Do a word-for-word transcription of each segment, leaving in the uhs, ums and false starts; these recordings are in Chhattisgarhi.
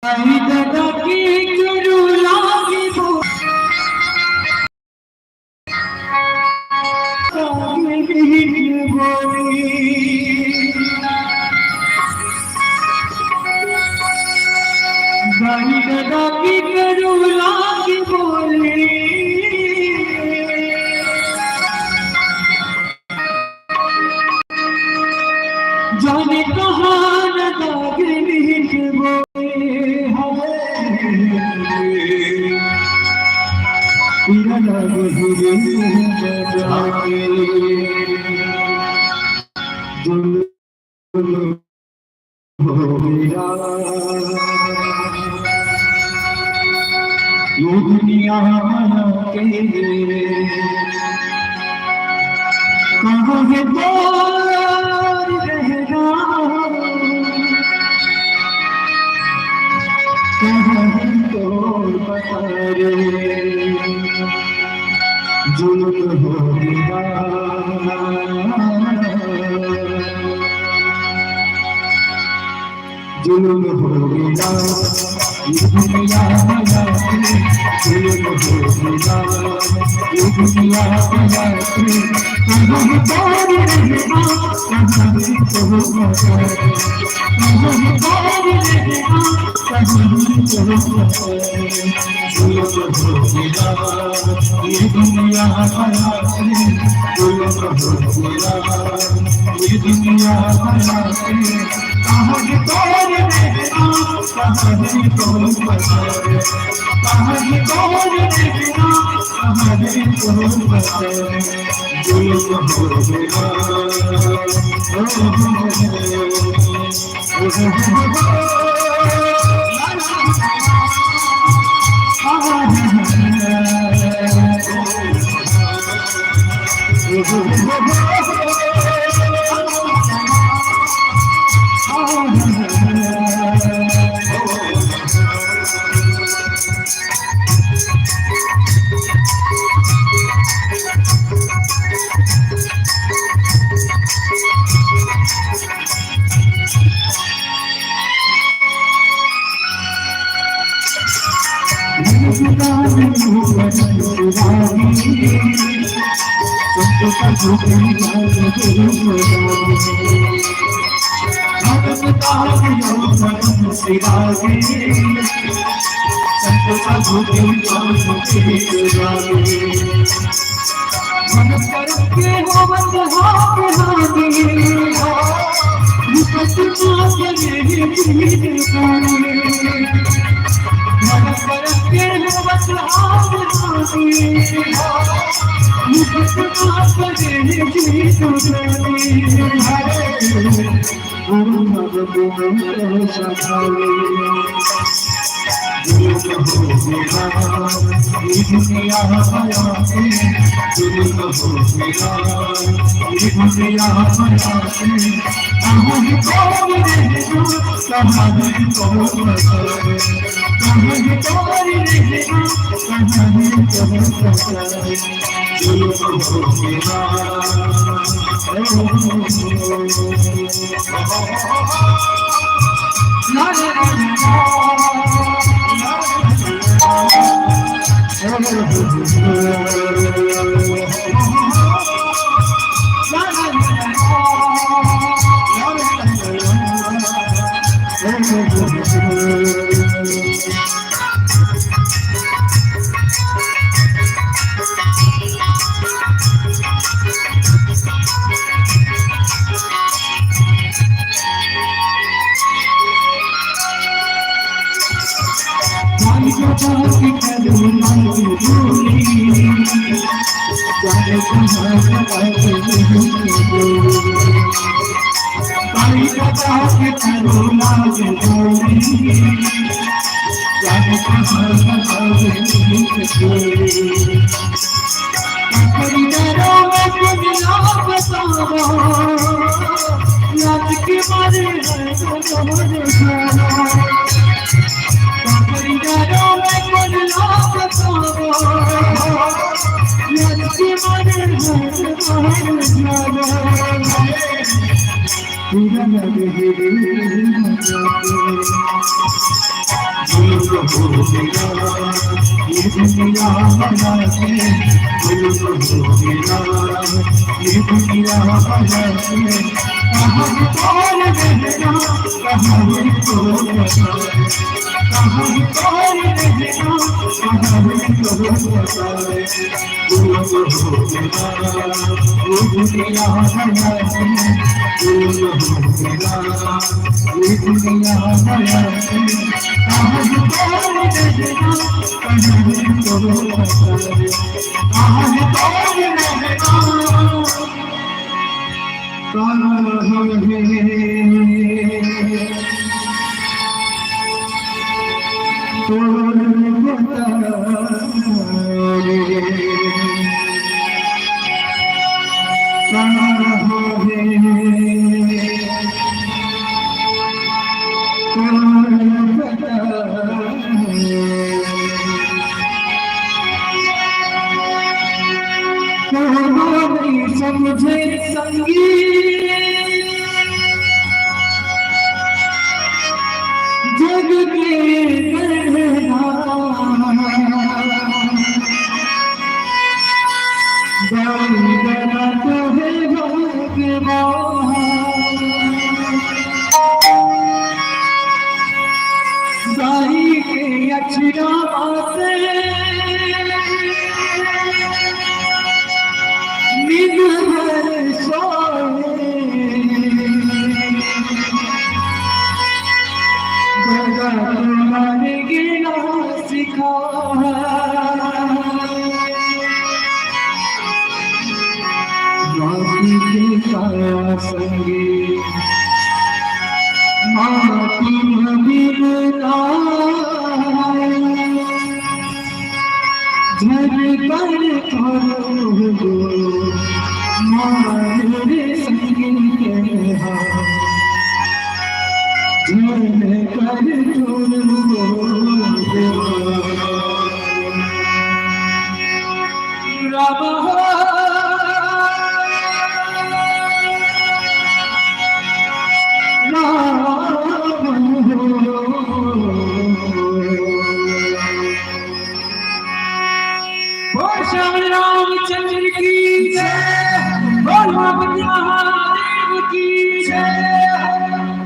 दाई ददा के करो लागे बोली। दाई ददा के करो लागे बोली। जाने कहाँ न दागे मीठ बोले हवे। पीरा लागे हिरे जागे। जुल्म हो गया। ये दुनिया के कहाँ है तोर रहना, कहाँ है तोर पता रे। जुल्म हो गया। जुल्म हो गया, ये दुनिया में आके। जुल्म हो गया, ये दुनिया में आके। कहाँ है तोर रहना, कहाँ है तोर पता रे। कहाँ है तोर रहना, कहाँ है तोर पता रे। जुल्म हो गया, ये दुनिया में आके। जुल्म हो गया, ये दुनिया में आके। कहाँ है तोर रहना, कहाँ है तोर पता रे। कहाँ है तोर रहना, कहाँ है तोर पता रे। जुल्म हो गया। समझे संगी जग के गढ़ा।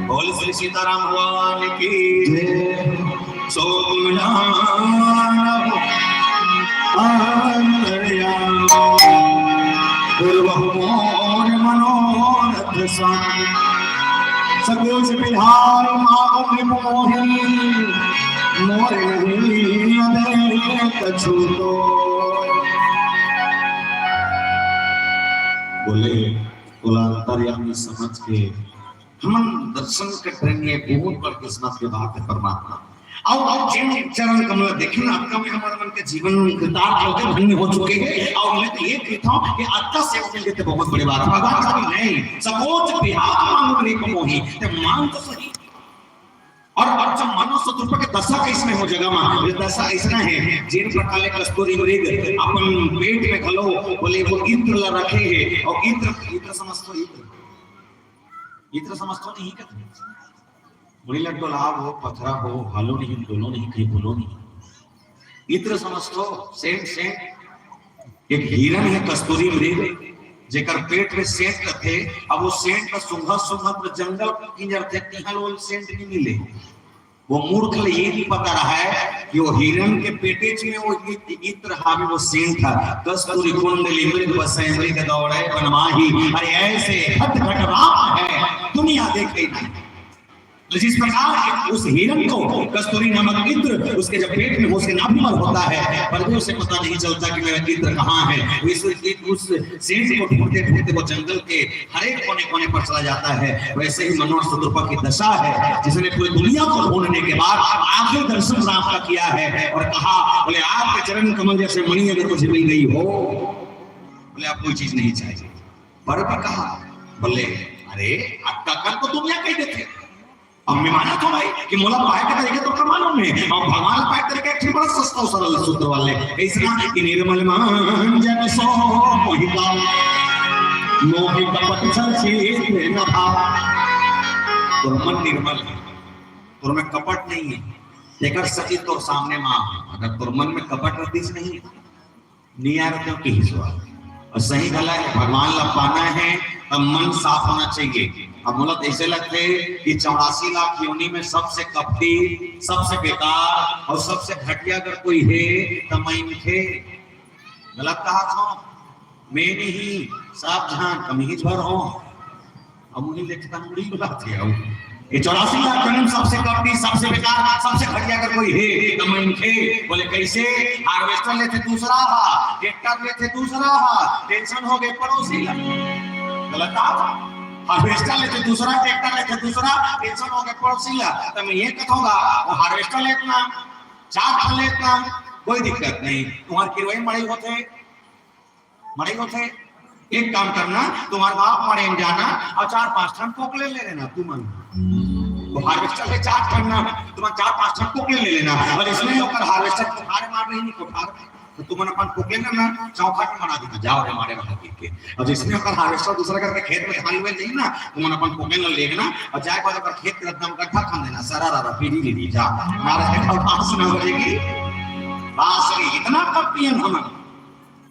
बोल श्री सीताराम भगवान की जय। सो तुम जानो अंतर्यामी, पूर्व मोर मनोरथ सार। सकोच बिहार मांगो नृप मोहि, मोर नहीं अनेक छूटो। बोले, बोला अंतर्यामी समझ के हमन दर्शन कर रहे हैं, बहुत बड़ किस्मत के बात है परमात्मा। अउ, अउ जेन चरण कमल देखे ना, अतका में हमर मन के जीवन कृतार्थ होके धन्य हो चुके हैं। अउ मैं तो ये कहता हूँ कि अतका सेवा मिल गए तो बहुत बड़ी बात है। भगवान का भी नहीं, सकोच बिहार मांगो नृप मोहि, ते मांग तो सही। और, और जब मानव शत्रुपा के दशा कैसने हो जगह में, ये दशा ऐसना है, जिन प्रकार ले कस्तूरी मृग अपन पेट में घलो बोले वो इत्र ला रखे है, और इत्र, इत्र समझ तो इत्र, इत्र समझ तो नहीं कहते। मुड़ी लग डोलाव हो, पथरा हो, हालो नहीं, डोलो नहीं, कहीं बोलो नहीं। इत्र समझ तो, सेंट, सेंट। एक हिरन है कस्तूरी मृग, जेकर पेट में सेंट रथे। अब वो सेंट का सूंघत सूंघत में जंगल किंजरथे, तिहां ले वो सेंट नहीं मिले। वो मूर्ख ले ये नहीं पता रहा है कि वो हिरन के पेटेच में वो इत-, इत्र हावे, वो सेंट है। कस्तूरी कुंडली मृग बसै मृग दौड़ै बनमाही। अरे ऐसे घट घट राम है, दुनिया देखे नहीं। तो जिस प्रकार उस हिरन को कस्तूरी नामक इत्र उसके जब पेट में हो, उसके नाभि पर होता है, पर भी उसे पता नहीं चलता कि मेरा इत्र कहाँ है। वो इस, उस सेंट को ढूंढते ढूंढते वो जंगल के हर एक कोने कोने पर चला जाता है। वैसे ही मनोहर शत्रुपा की दशा है, जिसने पूरी दुनिया को ढूंढने के बाद आखिरी दर्शन राम का किया है और कहा, बोले, आपके चरण कमल जैसे मणि अगर मुझे मिल गई हो, बोले, आप कोई चीज नहीं चाहिए। पर भी कहा, बोले, अरे, अतका कन तो दुनिया कह देथे। अब मैं मानत हूं भाई कि मोला पाए के तरीका तो कमालूम है, अब भगवान पाए के तरीका एक ठो बड़ा सस्ता और सरल सूत्र वाले, ऐसा कि निर्मल मन जन सो मोहि पावै, मोहि कपट छल छीन न भावै। तोर मन निर्मल है, तोर में कपट नहीं है, तेकर सती तोर सामने माँ। अगर तोर मन में कपट रहतीस नहीं, नहीं आ रहते हो कि हिसवा। और सही गला है, भगवान ला पाना है, तब मन साफ होना चाहिए। अब मोला तो ऐसे लगते कि चौरासी लाख योनि में सबसे कपटी, सबसे बेकार और सबसे घटिया अगर कोई है, तो मैं इनके गलत कहा था। मैं नहीं, सब जहान कमीज भर हो। अब उन्हीं लेके तन उड़ी बुलाते हो। ये चौरासी लाख योनि में सबसे कपटी, सबसे बेकार, सबसे घटिया अगर कोई है, तो मैं इनके बोले, कैसे? हार्वेस्टर लेते दूसरा हा, ट्रैक्टर लेते दूसरा हा, टेंशन हो गए पड़ोसी ला। गलत बात। हार्वेस्टर लेते दूसरा, ट्रैक्टर लेते दूसरा, टेंशन हो गए पड़ोसी ला। तो मैं ये कहूँगा, वो हार्वेस्टर लेतना, चार ठन लेतना, कोई दिक्कत नहीं। तुम्हार किरवई मड़ई होते, मड़ई होते। एक काम करना, तुम्हार बाप मड़ई में जाना और चार पांच ठन पोकलेन ले लेना तुमन। वो हार्वेस्टर ले चार ठन ना, तुमन चार पांच ठन पोकलेन ले लेना। और इसमें ओकर हार्वेस्टर कोठार मार रही नहीं, कोठार, तो तुमन अपन पोकलेन ना चौखट में बना देना, जाओ रे मारे वहां गिर के। और जिसमें ओकर हार्वेस्टर दूसरा करके खेत में धान लुए नहीं ना, तुमन अपन पोकलेन ला लेना और जाए बाद ओकर खेत के एकदम गड्ढा खन देना, सरा रा रा, पीढ़ी ले ली जा, मारा है तो बांस ना बजेगी, बांस नहीं, इतना कपटी हन हमन।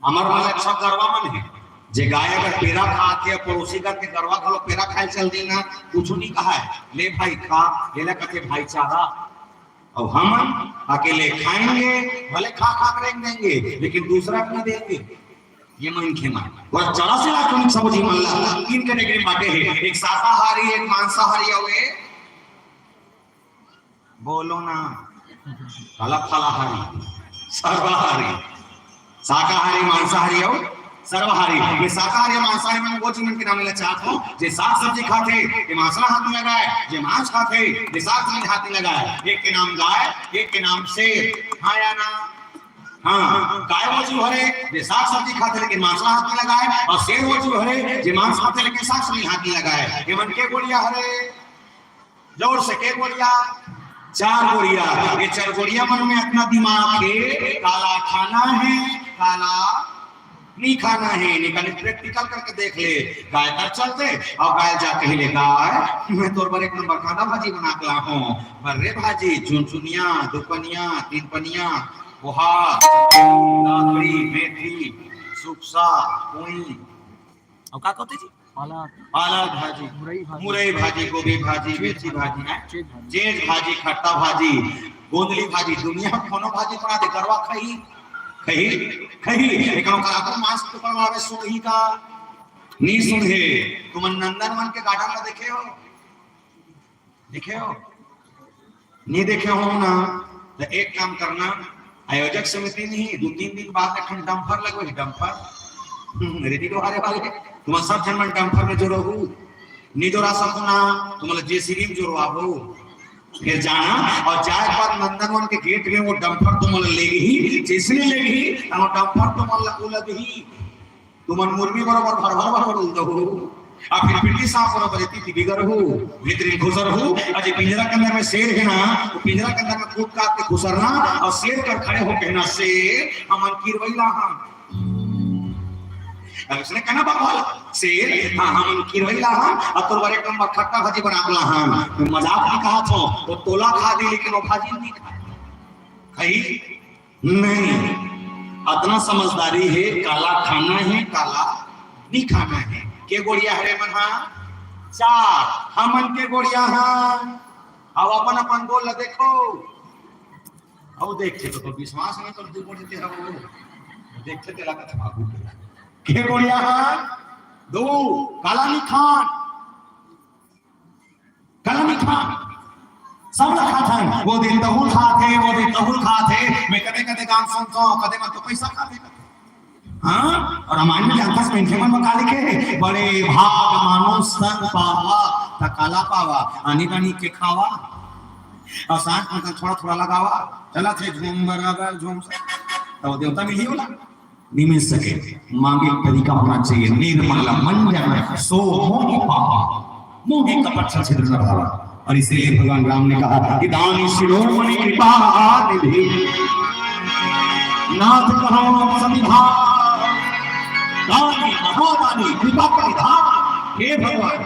हमर मन अच्छा गरवा मन है, जे गाय अगर पेरा खात है, पड़ोसी घर के गरवा घलो पेरा खाए चल देना, कुछ नहीं कहा है, ले भाई खा, एला कहते भाईचारा। और हम अकेले खाएंगे, भले खा खा के रेंग देंगे, लेकिन दूसरा को ना देंगे। ये मन के मन। और चौरासी लाख मन समझी मन ला, तीन कैटेगरी बांटे हैं, एक शाकाहारी, एक मांसाहारी और एक, बोलो ना, काला फलाहारी, सर्वाहारी, शाकाहारी, मांसाहारी और सर्वाहारी। मैं शाकाहारी और मांसाहारी में वो चीज के नाम लेना चाहता हूँ, जे साग सब्जी खाते, जे मसाला हाथ में लगाए, जे मांस खाते, जे साग सब्जी हाथ में लगाए। एक के नाम गाय, एक के नाम शेर। हाँ या ना? हाँ, गाय वो जीव हरे, जे साग सब्जी खाते लेकिन मसाला हाथ में लगाए, और शेर वो जीव हरे, जे मांस खाते लेकिन साग सब्जी हाथ में लगाए। ये मन के गोड़िया हरे, जोर से के गोड़िया, चार गोड़िया। ये चार गोड़िया मन में इतना दिमाग है, काला खाना है, काला नहीं खाना है। निकल प्रैक्टिकल करके देख ले, गाय तर चलते और गाय जा कही ले, गाय, मैं तोर बर एक नंबर कांदा भाजी बना के ला हूँ। बर्रे भाजी, चुनचुनिया, दुपनिया, तीन पनिया, पोहा, लाकड़ी, मेथी, सुकसा, कोई। अब का कहते जी? पालक। पालक भाजी, मुरई भाजी। मुरई भाजी, गोभी भाजी, चेज मेथी भाजी, भाजी, हैं? चेज भाजी। चेज भाजी, खट्टा भाजी, गोंदली भाजी, दुनिया में कोनो भाजी बना दे, गरवा खाही, खाही, खाही। लेकिन ओकर अपन मांस तो बनवावे, सुनही का? नहीं सुनहे। तुमन नंदनवन के गार्डन में देखे हो? देखे हो? नहीं देखे हो ना, तो एक काम करना, आयोजक समिति नहीं, दो तीन दिन बाद एक ठन डंपर लगवे, डंपर, हम्म, रेती डोहारे वाले, तुमन सब झन मन डंपर में जोड़हू, नहीं जोड़ा सकहू ना, तुमन जेसीबी में जोड़वाबो। फिर जाना और जाए के बाद नंदनवन के गेट में वो डंपर तुमन लेगही, जैसने लेगही, और वो डंपर तुमन ला उलदही। तुमन मुर्मी बरोबर भर भर भर भर उलदहू। आ फिर पिंडी सांप बरोबर एती ती बिगरहू, भीतरी घुसरहू। अजी पिंजरा के अंदर में शेर है ना, तो पिंजरा के अंदर में कूद काद के घुसरना और शेर कर खड़े हो कहना, "शेर, हमन किरवई ला हन।" अब इसने कहना, "बकवाल, शेर, हाँ, हमन किरवई ला हन, और तोर बर एक नंबर खट्टा भाजी बना के ला हन।" मैं मजाक नहीं कहा थो, वो तोला खा दी, लेकिन वो भाजी नहीं खा। खाही? नहीं, अतना समझदारी है, काला खाना है, काला नहीं खाना है। के गोड़िया हरे मन हा? चार। हमन के गोड़िया हा? अब अपन अपन गोड़ ला देखो। अब देखते तो, तो विश्वास नहीं करते, गोड़ देते हैं वो। देखते तेला कथा बाबू के। के गोड़िया हा? दो। काला नहीं खान, काला नहीं खान, सब ला खात हन। वो दिन तहुल खात हे, वो दिन तहुल खात हे। मैं कदे कदे गान सुनता हूँ, कदे मन तो पैसा खात हे। हाँ, और रामायण में जानता से इनके मन में का लिखे हे? बड़े भाग मानुष तन पावा, त काला पावा, आनी बानी के खावा। और सांस में थोड़ा थोड़ा लगावा, चला थे झूम बराबर झूम से, तो देवता मिली होला। नहीं मिल सके, मांगे तरीका होना चाहिए। निर्मल मंजन सो मोहि पावा, मोहि कपट छिद्र न भावा। और इसीलिए भगवान राम ने कहा कि दानी शिरोमणि कृपा निधि, नाथ कहो सभी भाव, दानी महादानी कृपा परिधान। हे भगवान,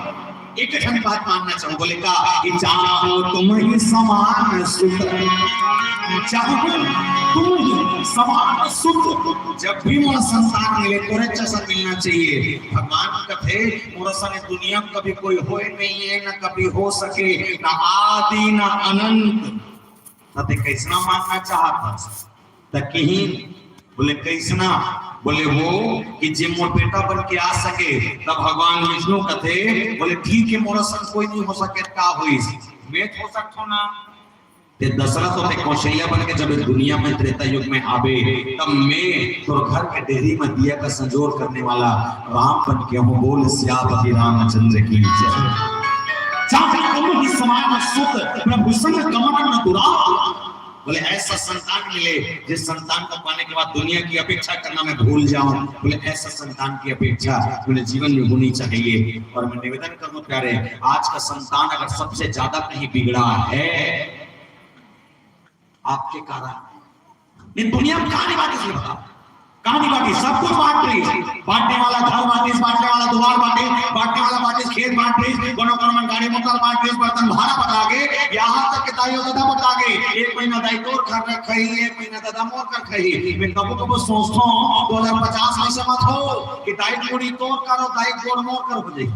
एक ठन बात मानना चाहूँ, बोले का कि चाहो तुम ही समान सुत, चाहो तुम ही समान सुत। जब भी मोला संतान मिले, तोरे जैसा मिलना चाहिए। भगवान कथे, मोर सने दुनिया में कभी कोई होए नहीं है, ना कभी हो सके, ना आदि, ना अनंत। त ते कैसना मांगना चाहत हस? त किही बोले, कैसना? बोले, वो कि जे मोर बेटा बन के आ सके। तब भगवान विष्णु कथे, बोले, ठीक है, मोर सन कोई नहीं हो सके, का होइस? मैं हो सकथो ना। ते दशरथ होते कौशल्या बन के जब इस दुनिया में त्रेता युग में आबे, तब मैं तोर घर के डेहरी में दिया का संजोर करने वाला राम बन के हूँ। बोल सियापति रामचंद्र की जय। चाहो तुम ही समान सुत, प्रभु संग गमन न दुराव। बोले, ऐसा संतान मिले जिस संतान को पाने के बाद दुनिया की अपेक्षा करना मैं भूल जाऊं। बोले, ऐसा संतान की अपेक्षा मेरे जीवन में होनी चाहिए। और मैं निवेदन करूं प्यारे, आज का संतान अगर सबसे ज्यादा कहीं बिगड़ा है आपके कारण, ये दुनिया में कहां नहीं बांटी, ये बताओ? कहां नहीं बांटी? सब कुछ बांट रही। बांटने वाला घर बांटिस, बांटने वाला दुआर बांटे, बांटने वाला बांटिस, खेत बांट रही, कोनो कोनो मन गाड़ी मोटर बांट रही, बर्तन भाड़ा बता गए, यहाँ तक कि ताई और ददा बता गए। एक महीना दाई तोर कर रखा ही, एक महीना ददा मोर कर खही। मैं कबो कबो सोचता हूँ, दो हजार पचास में से मत हो कि दाई पूरी तोर करो, दाई गोड़ मोर कर हो जाए।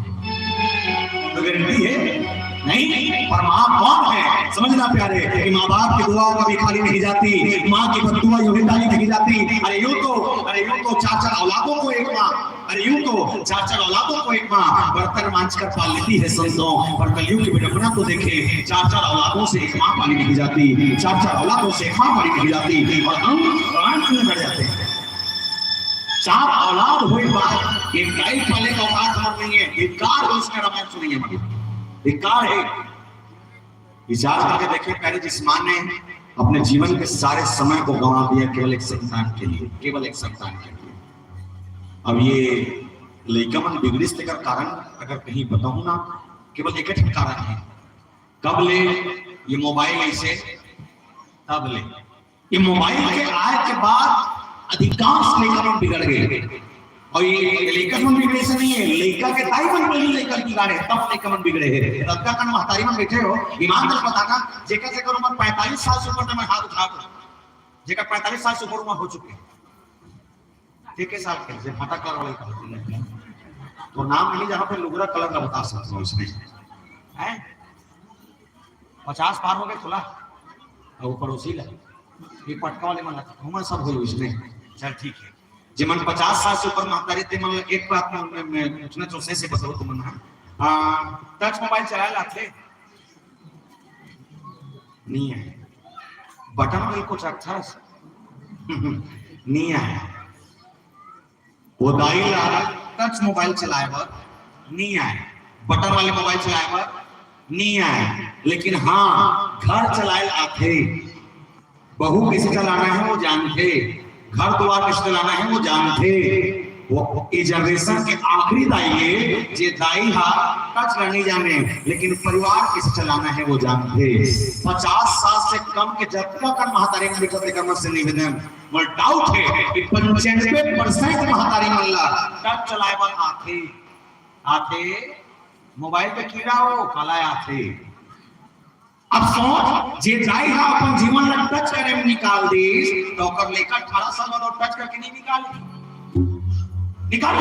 तो गारंटी है नहीं। पर माँ कौन है, समझना प्यारे, कि माँ बाप की दुआ कभी खाली नहीं जाती, माँ की बददुआ यूं ही खाली नहीं जाती। अरे यूं तो, अरे यूं तो चार चार औलादों को एक माँ, अरे यूं तो चार चार औलादों को एक माँ बर्तन मांज कर पाल लेती है संतों, पर कलयुग की विडंबना को देखे, चार चार औलादों से एक माँ पाली नहीं जाती, चार चार औलादों से एक माँ पाली नहीं जाती, और हम प्राण क्यों कर जाते हैं? चार औलाद हुए बाद एक गाय पाले का औकात हमारे नहीं है, धिक्कार हो उसका, रामायण सुनिए हमारी, धिक्कार है। विचार करके देखिए प्यारे, जिस माँ ने अपने जीवन के सारे समय को गंवा दिया केवल एक संतान के लिए, केवल एक संतान के लिए। अब ये लइका मन बिगड़िस तेकर कारण अगर कहीं बताऊं ना, केवल एक ठन कारण है। कब ले ये मोबाइल ऐसे, तब ले ये मोबाइल के आए के बाद अधिकांश लइका मन बिगड़ गए। और ये लइका मन बिगड़े से नहीं है, लइका के दाई मन पहली लइका बिगाड़े, तब लइका मन बिगड़े हैं। रद्दा कन महतारी मन बैठे हो, ईमान से बताना, जेकर जेकर उम्र पैंतालीस साल से ऊपर, मैं हाथ उठा दो, जेकर पैंतालीस साल से ऊपर उम्र हो चुके हैं। के के साथ के जे फटा कलर वाले का होती है। तो नाम नहीं जाना, फिर लुगरा कलर का बता सकता हूँ इसमें। हैं? पचास पार हो गए खुला। अब वो पड़ोसी ला, ये पटका वाले मन ला, हम सब हो इसमें। चल ठीक है। जे मन पचास साल से ऊपर महतारी ते मन ला एक बात में, में, में पूछना चाहूँ, से बताओ तुम मन, हाँ, टच मोबाइल चलाए लाथे? नहीं है। बटन वाले को चखथस? नहीं है। वो दाई ला टच मोबाइल चलाए बर नहीं आए, बटन वाले मोबाइल चलाए बर नहीं आए, लेकिन हाँ, घर चलाए आथे। बहू कैसे चलाना है वो जानथे, घर द्वार कैसे चलाना है वो जानथे। वो ये जनरेशन के आखिरी दाई है, जे दाई हा टच ला नहीं जाने, लेकिन परिवार कैसे चलाना है वो जानथे। पचास साल से कम के जतका कन महतारी मन बैठत हे, तेकर मन से निवेदन, मोर डाउट है कि पंचानबे परसेंट महतारी मन ला टच चलाए बर आथे, आथे, मोबाइल पे कीड़ा हो, काला आथे। अब सोच, जे दाई हा अपन जीवन ला टच करे में निकाल दिस, तो ओकर लइका अठारह साल बाद टच करके नहीं निकाल, निकाल।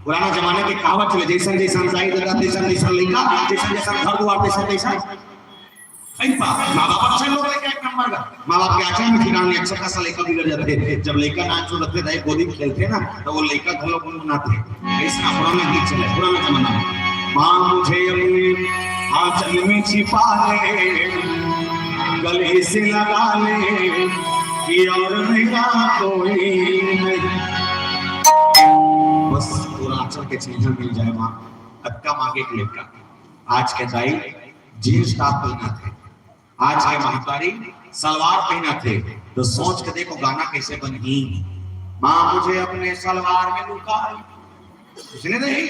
पुराना जमाना के कहावत चले, जैसन जैसन दाई ददा, तैसन तैसन लइका, जैसन जैसन घर दुआर, तैसन तैसन। सही बात, माँ बाप अच्छे लोग हैं, एक नंबर का। माँ बाप के आचरण में ठिकाना नहीं, अच्छा खासा लइका बिगड़ जाथे। जब लइका नानचुन रथे, दाई गोदी में खेलथे ना, तो वो लइका घलो गुनगुनाथे। ऐसा पुराना गीत चले, पुराना जमाना में। माँ मुझे अपने आंचल में छिपा ले, गले से लगा ले, कि और मेरा कोई नहीं। बस पूरा आंचल के छींहा मिल जाए माँ, अतका मांगे एक लइका। आज के दाई जींस टॉप पहनाथे, आज के महतारी सलवार पहनाथे, तो सोच के देखो गाना कैसे बनही। माँ मुझे अपने सलवार में लुका ले, उसने नहीं।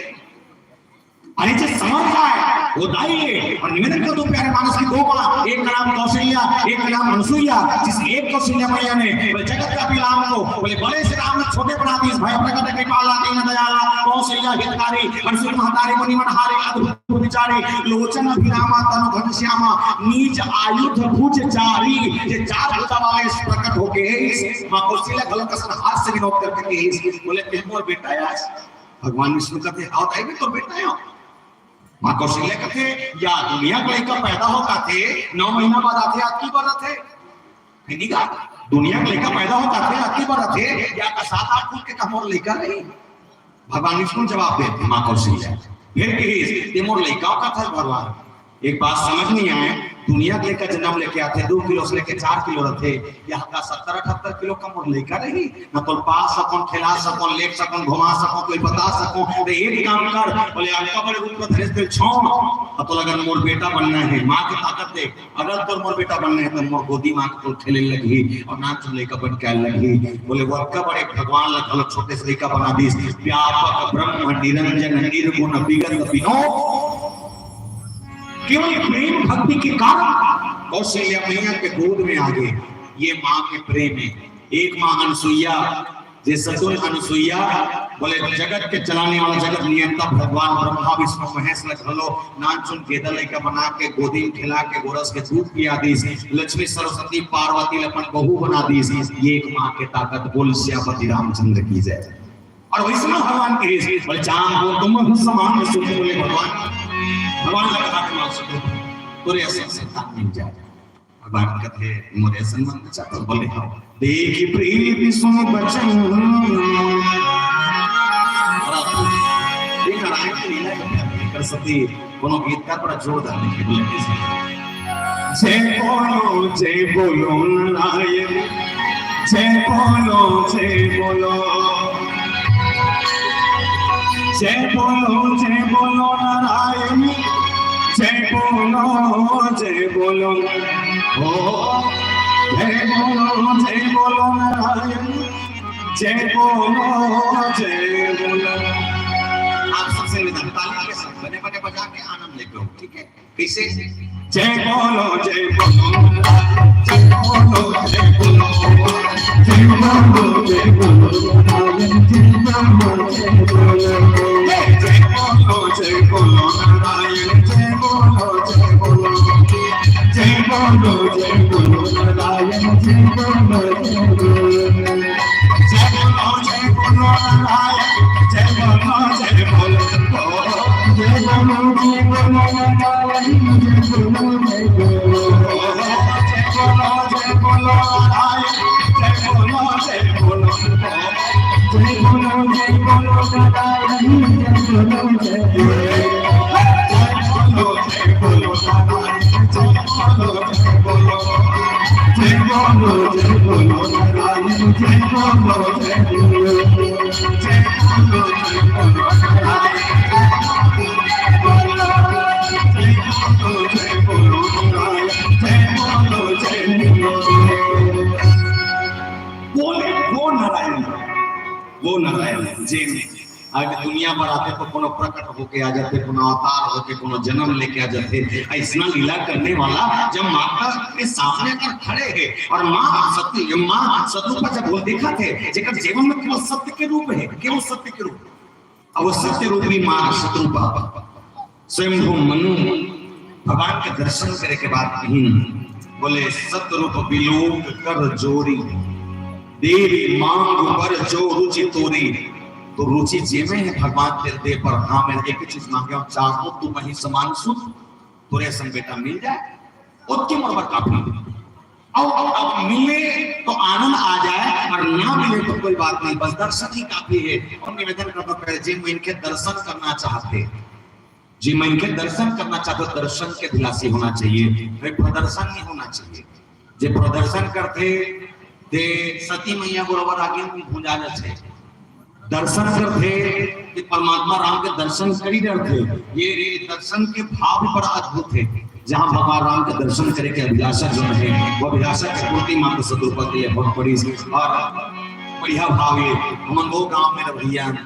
अरे जे समझ जाए वो दाई है। और निवेदन कर दो प्यारे मानस की दो माँ, एक का नाम कौशल्या, एक का नाम अनसुईया। जिस एक कौशल्या मैया ने बोले जगत का भी राम को बोले बड़े से राम ने छोटे बना दिस, भय प्रगट कृपाला दीन दयाला। कौशल्या हितकारी, हर्षित महतारी मुनि मन हारी, अद्भुत विचारी, लोचन अभिरामा तनु घनश्यामा, नीच आयुध भुज चारी। ये चार भुजा वाले प्रकट होके माँ कौशल्या घलो कसन हास्य विनोद करके केहिस, बोले, "ते मोर बेटा आय।" भगवान विष्णु कथे, "हव दाई, मैं तोर बेटा आय।" माँ कौशल्या कथे, "या दुनिया के लइका पैदा हो काथे, नौ महीना बाद आथे, अतकी बर आथे।" नहीं गा, दुनिया के लइका पैदा हो काथे, अतकी बर आथे, या का सात आठ फुट के का मोर लइका नहीं?" भगवान विष्णु जवाब देथे माँ कौशल्या। फिर कहिस, "ते मोर लइका हो काथे भगवान?" एक बात समझ नहीं आए, दुनिया के लइका जन्म लेके आथे, दो किलो से लेके चार किलो रहथे, या का सत्तर अठहत्तर किलो का मोर लइका रही? ना तो पाल सकों, खिला सकों, लेट सकों, घुमा सकों, कोई बता सकों। तो एक काम कर, बोले, "अतका बड़े रूप में धरे से छोड़, अब तो अगर मोर बेटा बनना है, माँ की ताकत दे, अगर तोर मोर बेटा बनना है, तो मोर गोदी माँ के तोर खेले लगही और नानचुन लइका बन के आए लगही।" बोले, "वो अतका बड़े भगवान ला घलो छोटे से लइका बना दिस, व्यापक ब्रह्म निरंजन निर्गुण विगत विनोद।" केवल प्रेम भक्ति के कारण कौशल्या मैया के गोद में आ गए। ये माँ के प्रेम है। एक माँ अनसुईया, जे सतुन अनसुईया, बोले, जगत के चलाने वाला, जगत नियंता भगवान ब्रह्मा विष्णु महेश ल घलो नानचुन गेदा लइका बना के गोदी में खेला के गोरस के दूध पिया दिस, लक्ष्मी सरस्वती पार्वती ल अपन बहू बना दिस। ये एक माँ के ताकत। बोल सियापति रामचंद्र की जय। और वैष्णव भगवान के, बोले, "चांद हो तुम समान सुख।" बोले, "भगवान, भगवान लगा हाथ मार सुख, तोरे ऐसे संतान मिल जाए।" भगवान कथे, "मोरे ऐसन मन चाहत?" बोले, "हाँ।" देखि प्रीति सुनि बचन। ये नारायण की लीला है, कर सती कोनो गीतकार बड़ा जोरदार लिखे, बोले कैसे? जय बोलो, जय बोलो नारायण, जय बोलो, जय बोलो। जय बोलो, जय बोलो नारायण, जय बोलो, जय बोलो। ओ, जय बोलो, जय बोलो नारायण, जय बोलो, जय बोलो। आप सबसे निवेदन, ताली के साथ बने बने बजा के आनंद लेके हो, ठीक है? कैसे? जय बोलो, जय बोलो, जय बोलो, जय बोलो, जय बोलो, जय बोलो, जय बोलो, जय बोलो, जय बोलो, जय बोलो, जय बोलो, नारायण, जय बोलो, जय बोलो, जय बोलो, जय बोलो, नारायण, जय बोलो, जय बोलो। जय बोलो, जय बोलो नारायण, जय बोलो, जय बोलो, जय बोलो, जय बोलो नारायण, जय बोलो, जय बोलो, जय बोलो, जय बोलो नारायण, जय बोलो, जय बोलो, जय बोलो, जय बोलो नारायण, जय बोलो, जय बोलो, जय बोलो, जय बोलो नारायण, जय बोलो, जय बोलो। जय बोलो, जय बोलो नारायण, जय बोलो, जय बोलो, जय बोलो, जय बोलो नारायण, जय बोलो, जय बोलो, जय बोलो नारायण, जय बोलो, जय बोलो। बोले, वो नारायण, वो नारायण, जय आज दुनिया भर आथे तो कोनो प्रकट होके आ जाथे, कोनो अवतार होके, कोनो जन्म लेके आ जाथे। अइसना लीला करने वाला जब माता के सामने अगर खड़े हे और माँ सती, माँ सतरूपा जब वो दिखथे, जेकर जीवन में केवल सत्य के रूप हे, केवल सत्य के रूप। अब वो सत्य रूपी माँ सतरूपा स्वयंभू मनु भगवान के दर्शन करे के बाद कहिन, बोले, "सतरूप बिलोक कर जोरी, देवी मांग बर जो रुचि तोरी।" तो रुचि जेमे हे भगवान तेला दे बर, हाँ, मैं एक ही चीज मांगे हूँ, चाहूँ तुमहि समान सुत, तोरे संग बेटा मिल जाए, ओतके मोर बर काफी। अब, अब मिले तो आनंद आ जाए और ना मिले तो कोई बात नहीं, बस दर्शन ही काफी हे। अउ निवेदन करना पड़े, जे मनखे दर्शन करना चाहथे, जे मनखे दर्शन करना चाहथे, दर्शन के अभिलाषी होना चाहिए, भाई प्रदर्शन नहीं होना चाहिए। जे प्रदर्शन करथे, ते सती मैया बरोबर आगे में भुंजा जाथे। दर्शन करथे, ते परमात्मा राम के दर्शन करी डरथे। ये, ये दर्शन के भाव भी बड़ा अद्भुत हे। जहाँ भगवान राम के दर्शन करे के अभिलाषा जो हे, वो अभिलाषा के पूर्ति मात्र सतरूपा के लिए बहुत बड़ी। और बढ़िया भाव हे, हमन वो गांव में रहइया,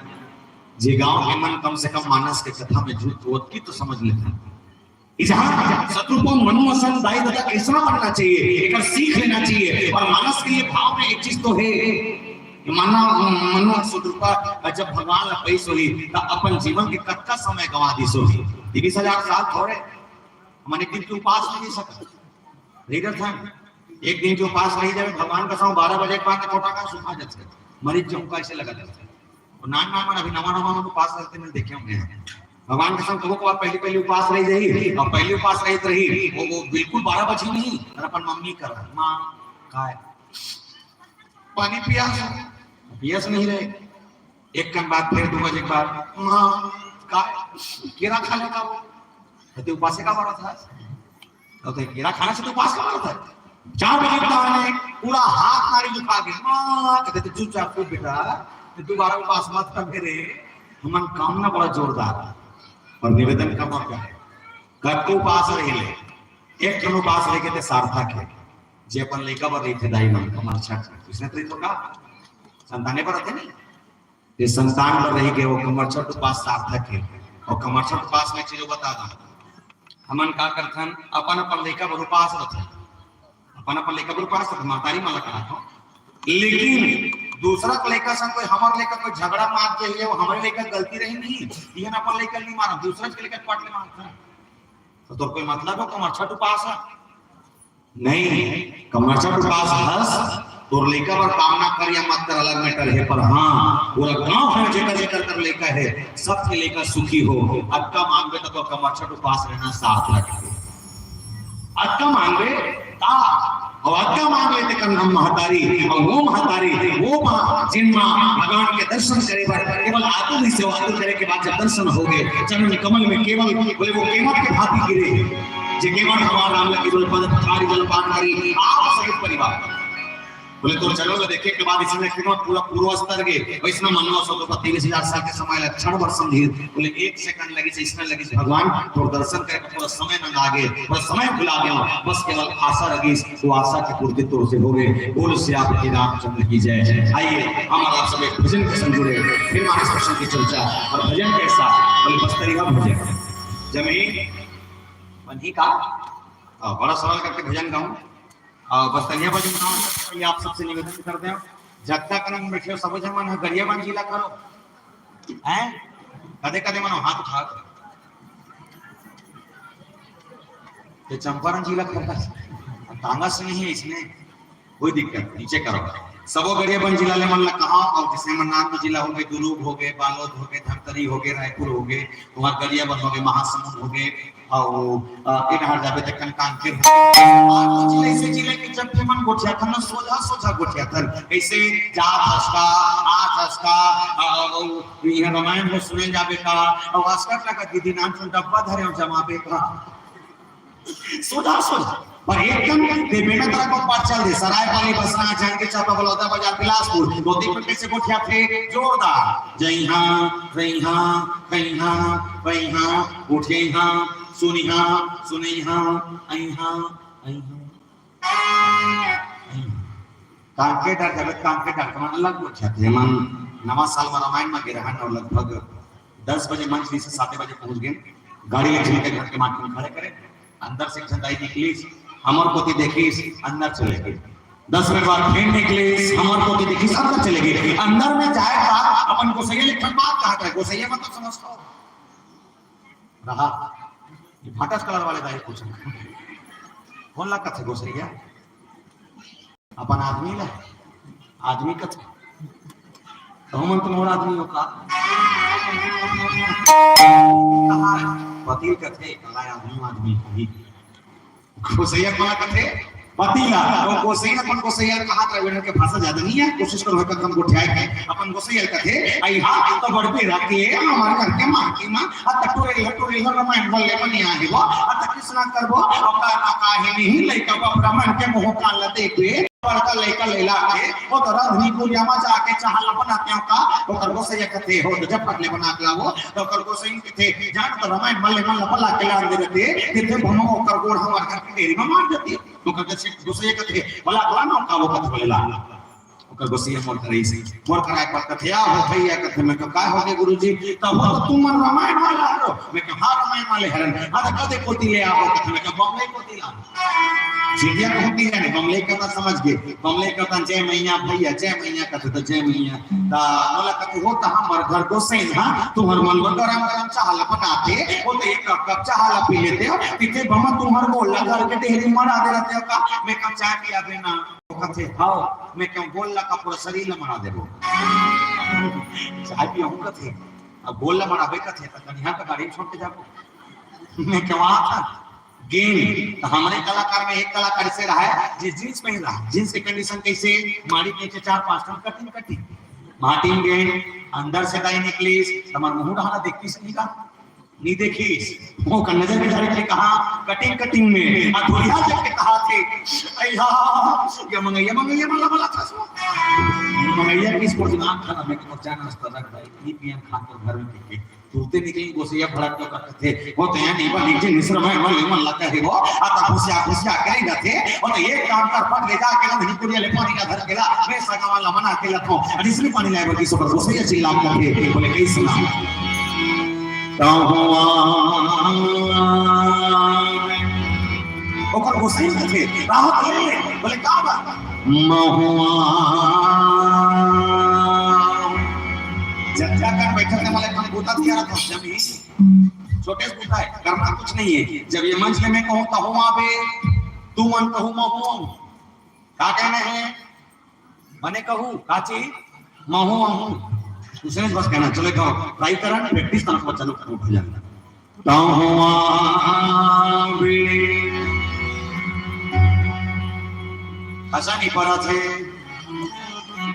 जे गांव के मन कम से कम मानस के कथा में जुट होत की तो समझ लेथन। जहाँ सतरूपा मनु असन दाई ददा कइसना बनना चाहिए, एकर सीख लेना चाहिए। और मानस के ये भाव में एक चीज तो हे, मना मनुष्य रूपा जब भगवान ला पइस होही, त अपन जीवन के कतका समय गंवा दिस होही। तीस हजार साल थोड़े, हमन एक दिन के उपास नहीं सकत। लीडर था, एक दिन के उपास रही जावे, भगवान का संग बारह बजे के बाद कोटा का सुखा जाते, मरीज जम कैसे लगा जाते। और नान नान मन अभी नवा नवा मन उपास रहते, मैं देखे होंगे। भगवान का संग कबो कभार पहली पहली उपास रही जाही, और पहली उपास रही रही, वो, वो बिल्कुल बारह बजे नहीं, और अपन मम्मी कर, "माँ, काय?" पानी पियास, पियास नहीं रहे। एक कन बाद फिर दू बजे के बाद, "माँ, काय? केरा खा लेता वो।" तो उपासे का बारह था? तो ते केरा खाना से तो उपास का बारह था। चार बजे के बाद आने, पूरा हाथ नारी दुखा गया। "माँ," कहते, "तो चुपचाप कूद बेटा, तो दोबारा उपास मत कर मेरे।" हमन काम ना बड़ा जोरदार, पर निवेदन कम और क्या है? कतको उपास रही ले, एक ठन उपास रही के ते सार्थक है। जे अपन लइका बर रहिथे दाई मन, कमरछठ, इसने तो रहिथो का? संताने बर रहिथे नहीं? ये संतान बर रही के वो कमरछठ उपास सार्थक है। और कमरछठ उपास में चीजों बता दो, हमन का करथन, अपन अपन लइका बर उपास रथन, अपन अपन लइका बर उपास रथन, महतारी मन ला कहा था। लेकिन दूसरा के लइका संग कोई, हमर लइका कोई झगड़ा मार के ही है, वो हमरे लइका गलती रही नहीं, इहन अपन लइका नहीं मारा, दूसरा के लइका पट ले मारथन। तो तोर कोई मतलब है कमरछठ उपास है? नहीं, कमरछठ उपास हस, तोर लइका बर कामना कर या मत कर, अलग मैटर है, पर हाँ, पूरा गांव है जेकर जेकर कर लइका है, सबके लइका सुखी हो। अतका मांगबे तो तोर कमरछठ उपास रहना सार्थक है। अतका मांगबे ता, और अतका मांग लेते कन हम महतारी, और वो महतारी, वो माँ, जिन माँ भगवान के दर्शन करे बर केवल आतुर ही से आतुर करे के बाद जब दर्शन हो गए, चरण कमल में केवल बोले वो केवट के भांति गिरे। जे केवट भगवान राम लगे बोले पद पखारी जल पान करी, आप सहित परिवार। बोले तो चरण ला देखे के बाद इसने कितना पूरा पूर्व स्तर के वैष्णव मानव सौ तो तीस हजार साल के समय ला क्षण भर समझी। बोले एक सेकंड लगी से इसने लगी से भगवान तोर दर्शन करे पूरा समय नंदा गे, पूरा समय भुला गया, बस केवल आशा लगी, वो आशा की पूर्ति तोर से हो गए। बोल श्री रामचंद्र की जय। आइए हम आप सब एक भजन के संग जुड़े, फिर मानस प्रसंग की चर्चा और भजन कैसा, बोले बस्तरिया भजन। जमीन बनी का, हाँ, बड़ा सरल करके भजन गाऊं। और बस्तरिया भजन गाऊं, तो ये आप सबसे निवेदन करते हैं, जतका कन बैठे हो, सब जन मन गरियाबंद जिला करो, हैं? कदे कदे मन हाथ उठा करो। ये चंपारण जिला खड़ा है, तांगा से नहीं है इसमें, कोई दिक्कत नहीं, नीचे करो। सबो गरियाबंद जिला ले मन ला कहा, और जैसे मन नाम जिला हो गए, दुरूग हो गए, बालोद हो गए, धमतरी हो गए, रायपुर हो गए, तुम्हार गरियाबंद हो गए, महासमुंद हो गए, अउ, अ, ए डहर जाबे त कन कांकेर। अउ कुछ ऐसे जिले के जब के मन गोठियाथन, सोझा, सोझा गोठियाथन। ऐसे जात हस का, आत हस का, अ, अउ इहाँ रामायण हो सुने जाबे का, अउ अस्कट लगा दीदी नाम सुन डब्बा धरे अउ जमाबे का। सोझा, सोझा। पर एकदम ते बेटा तरह को पार चल दे, सरायपाली, बसना, जांजगीर चांपा, बलौदा बाजार, बिलासपुर, गोती पर कैसे गोठियाथे, जोरदार। जय हाँ, जय हाँ, जय हाँ, जय हाँ। उठे हाँ, सुनी हाँ, सुनई हाँ, आई हाँ, आई हाँ। कांके डर जगत कांके डर कमा अलग हो जाते हैं। मन नवा साल में रामायण में गिरहन और लगभग दस बजे मंच से सात बजे पहुंच गए। गाड़ी ले चल के घर के माटी में खड़े करे। अंदर से एक झन दाई निकली, हमर कोती देखी, अंदर चले गई। दस मिनट बाद फिर निकली, हमर कोती देखी, अंदर चले गई। अंदर में जाए बाद अपन गोसैया ले एक ठन बात कहा था, गोसैया मतलब समझता हो। रहा। ये भाटस कलर वाले दाई पूछन। कौन ला कथे गोसैया? अपन आदमी ला। आदमी कथे। तो मन तो मोर आदमी हो का? कहा है? पति कथे, कला आदमी, आदमी ही। गोसैया कौन कथे? पति ला। वो गोसैया, अपन गोसैया कहा था, उनके भाषा ज्यादा नहीं है, कोशिश करो, अपन गोठियाए के, अपन गोसैया कथे, "आई हा, तो बड़ पे रखे, हमारे घर के माँ की माँ, आ तक टुरे ला, टुरे ला, रामायण वाले बनिया है वो, आ तक किसना करबो, और का, का, काहे नहीं, लइका बाप रामायण के मुंह कान ला देख ले, बड़का लइका ले ला के, वो तो रांधनी कुरिया में जाके चाह ला बनाते हो का?" ओकर गोसैया कथे, "हो, तो जब पटले बना के लाओ।" तो ओकर गोसैया कथे, "जान तो रामायण मल्ले मल्ला पल्ला के लान दे रहते, किथे भनो ओकर गोड़ हमार घर के डेरी में मार देती।" ओकर गोसैया कथे, "भला, भला ना का वो कथे बोले ला।" ओकर गोसैया मोर करे से, मोर कराए पर कथे, "आ हो भैया," कथे, "मैं कहा, का हो गए गुरुजी?" "तब हो तो तुम मन रामायण वाला हरो।" मैं कहा, "हाँ, रामायण वाले हरन।" "हाँ, तो कदे कोती ले आओ?" कथे, मैं कहा, "बम्बई कोती ला।" सिंधिया कहूं तिहां नहीं, बमले कथा समझ गे। बमले कथा जय मैया भैया, जय मैया कथे त जय मैया। त मोला कथे हो त हमर घर गोसैन हा, तुहर मन बर गरम गरम चाह ल बनाथे, वो त एक कप, कप चाह ल पी लेते हो, तिथे बमा तुहर गोल ल घर के डेहरी मरा दे रहते हो का? मैं कप चाय पिया देना, वो कथे, "हाव, मैं क्यों गोल ल का पूरा शरीर ल मरा देबो?" चाय पिया हूं कथे, अब गोल ल मराबे कथे, त कनिहा त गाड़ी छोड़ के जाबो। मैं कहूं था, गेंद, त हमरे कलाकार में एक कलाकार से रहा है, जे जींस पहन रहा है। जींस के कंडीशन कैसे? मारी के नीचे चार पांच ठन कटिंग, कटिंग। माटिन गेंद, अंदर से दाई निकलिस, त हमर मुंह डहाना देखतिस नहीं का? नहीं देखिस। वो का नजर बिचारे के कहा, कटिंग, कटिंग में। आ धुरिया देख के कहा थे, "अइहा, ये मंगैया, मंगैया, मला, मला था सो।" मंगैया किस को दिमाग खराब है, कि मोर चाय नाश्ता रख भाई, नहीं पियन खा तो घर में पी के। तुरते निकली गोसैया भड़क के कथे, "वो तो यहाँ नहीं बनी, जिन मिश्र में, में, में लगा है वो, आता घुसिया, घुसिया करेगा थे, वो तो एक काम कर, पट ले जा, अकेला नहीं, कुड़िया ले पानी का धर अकेला, मैं सगा वाला मना अकेला था, और इसलिए पानी लाए, बल्कि सुपर गोसैया चिल्ला के बोले, कहीं सुना।" तो हुआ, ओकर गोसैया थे, राहत ले, बोले, "का बात?" महुआ। जब जाकर बैठक में वाले हम बूता किया रहा था, जमीन छोटे से बूता है, करना कुछ नहीं है। जब ये मंच में मैं कहूँ, "तहुआ बे, तू मन कहू महुआ।" का कहना है? मने कहू, काची? महू, महू। उसने बस कहना, चले जाओ, ट्राई करा, प्रैक्टिस करना, बच्चा लोग खूब हो जाएगा। तहुआ बे। हंसा नहीं पड़ा थे।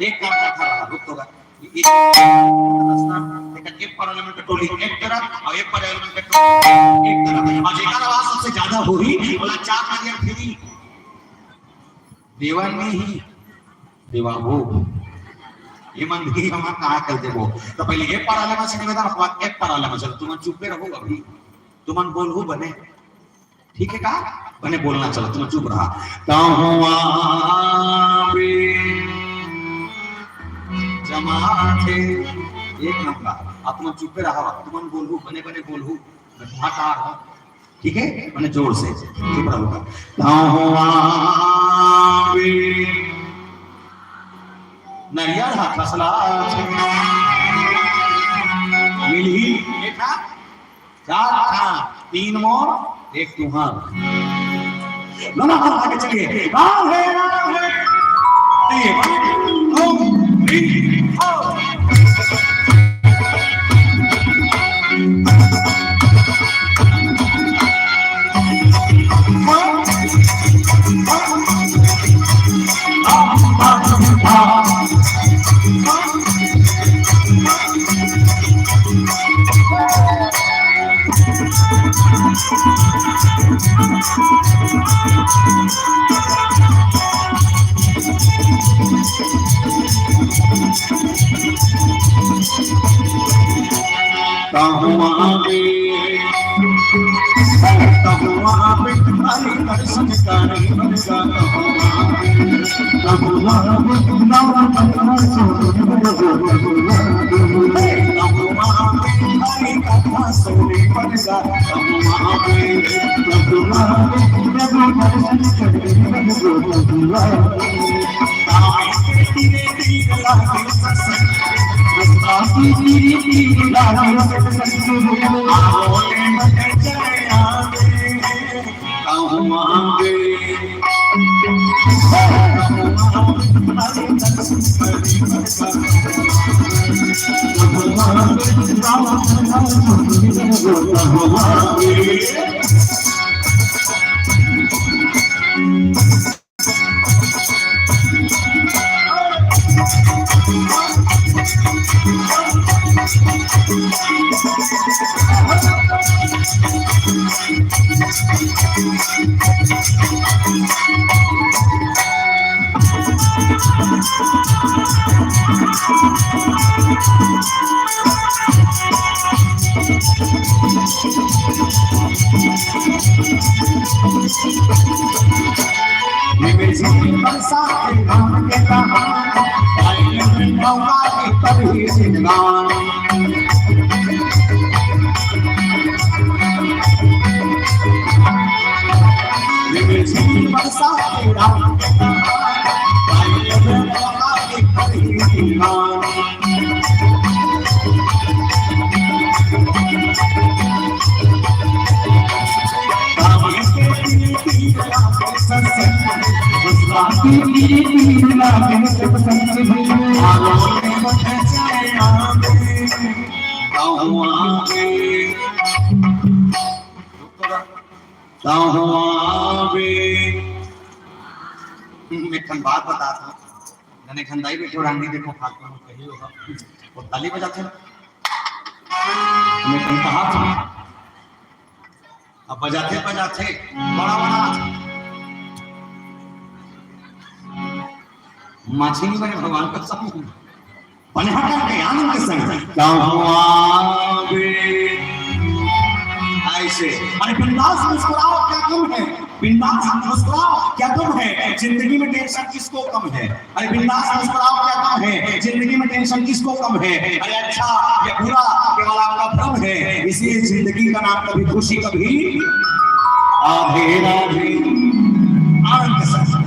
एक काम का था, रुक तो गया। एक रास्ता, एक, एक पार्लियामेंट टोली एक तरफ और एक पार्लियामेंट टोली एक तरफ। और जेकर आवाज सबसे ज्यादा होही, बोला चार नंबर फ्री। देवा नहीं, देवा हो। ये मन भी हम कहाँ कर देबो। तो पहले एक पार्लियामेंट से निवेदन, बाद एक पार्लियामेंट से, तुम चुप रहो अभी। तुमन बोलहू बने, ठीक है का? बने बोलना चला, तुम चुप रहा। तहुआ बे जमा थे। एक नंबर। अब तुम चुप रहा, तुमन बोलहू, बने बने बोलहू। मैं तुम्हारा कार हूँ, ठीक है? मैंने जोर से, चुप रहा। तहुआ बे नरियर हा खसला मिलही, एक हाथ चार ठा, तीन मोर, एक तुहार। दोनों हाथ आगे चलिए। राम है, राम है। ये, one, two, three, four। तहुआ बे, तहुआ बे, हरि दर्शन करे बरसा तहुआ बे। तहुआ बे, नवा तहुआ सो, तहुआ बे, हरि कथा सुने बरसा तहुआ बे। तहुआ बे, प्रभु दर्शन करे बरसा तहुआ बे। मैं एक ठन बात बतात हूँ, जने एक ठन दाई बइठे हो, रांगी देखो, फालतू में कही होगा, वो ताली बजाथे, मैं एक ठन कहा था, अब बजाथे, बजाथे, बड़ा, बड़ा। माछी नहीं बने, भगवान कसम। बने हटा के आनंद के संग। ऐसे। अरे बिंदास मुस्कुराओ, क्या गम है? बिंदास मुस्कुराओ, क्या गम है? जिंदगी में टेंशन किसको कम है? अरे बिंदास मुस्कुराओ, क्या गम है? जिंदगी में टेंशन किसको कम है? अरे अच्छा या बुरा, केवल आपका भ्रम है, इसीलिए जिंदगी का नाम कभी खुशी, कभी राधे राधे। आनंद के साथ।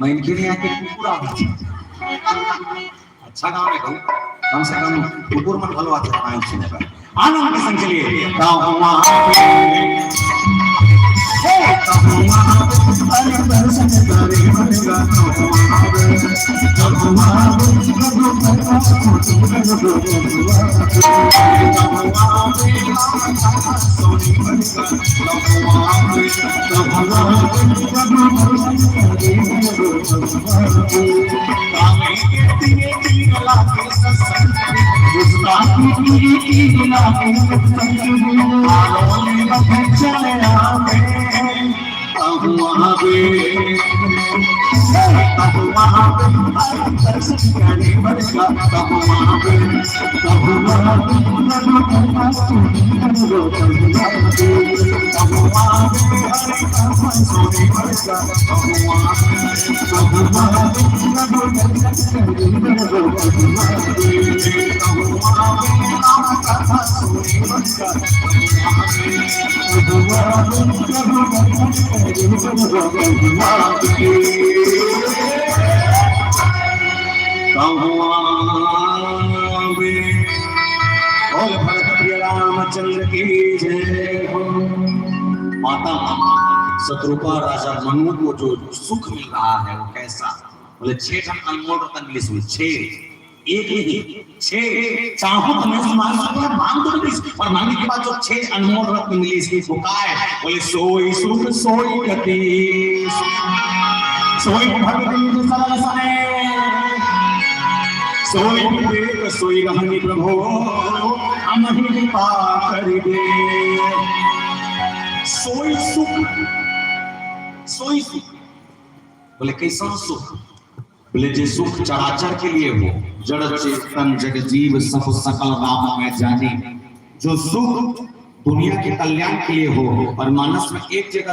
मनखे नहीं आके कुकुर आ गया। अच्छा गाँव है भाई, कम से कम कुकुर मन भलो आथे रामायण सुने बर। आनंद के संग चलिए। बोल भरत प्रिय रामचंद्र की जय हो। माता, शतरूपा राजा मनु को जो सुख मिल रहा है, वो कैसा? बोले, "छह ठन अनमोल रतन मिलिस।" छह, एक नहीं, छह। चाहूं तो मैं तुम्हारे सुख में मांग तो मिलिस, पर मांगे के बाद जो छह अनमोल रत्न मिलिस, वो काय? बोले, "सोई सुख सोई गति, सोई भगति सरल सने, सोई विवेक सोई रहनी प्रभु, हमहि कृपा करि दे।" सोई सुख, सोई सुख। बोले, "कैसन सुख?" बोले, जे सुख चराचर के लिए हो, जड़ चेतन जग जीव सब सकल राम मैं जानी। जो सुख दुनिया के कल्याण के लिए हो और मानस में एक जगह